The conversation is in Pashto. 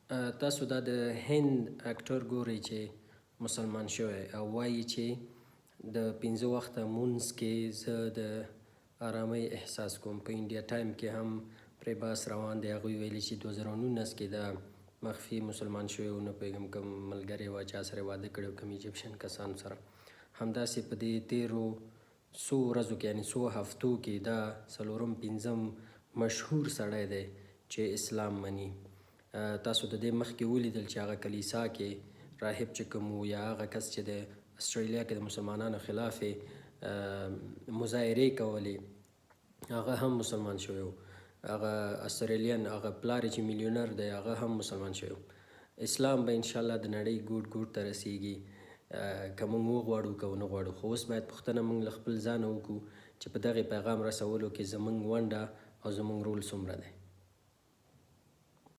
تاسو دا د هند اکټر ګورئ چې مسلمان شوی او وایي چې د پنځه وخته مونځ کې زه د آرامۍ احساس کوم. په انډیا ټایم کې هم پرې بحث روان دی. هغوی ویلي چې 2019 کې دا مخفي مسلمان شوی و، نه پوهېږم کوم ملګری وه، چا سره واده کړی و، کوم ایجپشن کسانو سره. همداسې په دې تېرو څو ورځو کې، یعنې څو هفتو کې، دا څلورم پنځم مشهور سړی دی چې اسلام مني. تاسو د دې مخکې ولیدل چې هغه کلیسا کې راهب چې کوم وو، یا هغه کس چې د استرالیا کې د مسلمانانو خلاف یې مظاهرې کولې، هغه هم مسلمان شوی و. هغه استرالین، هغه پلار چې میلیونر دی، هغه هم مسلمان شوی و. اسلام به انشاءالله د نړۍ ګوټ ګوټ ته رسیږي، که موږ وغواړو که ونه غواړو. خو اوس باید پوښتنه موږ له خپل ځانه وکړو چې په دغه پیغام رسولو کې زموږ ونډه او زموږ رول څومره دی.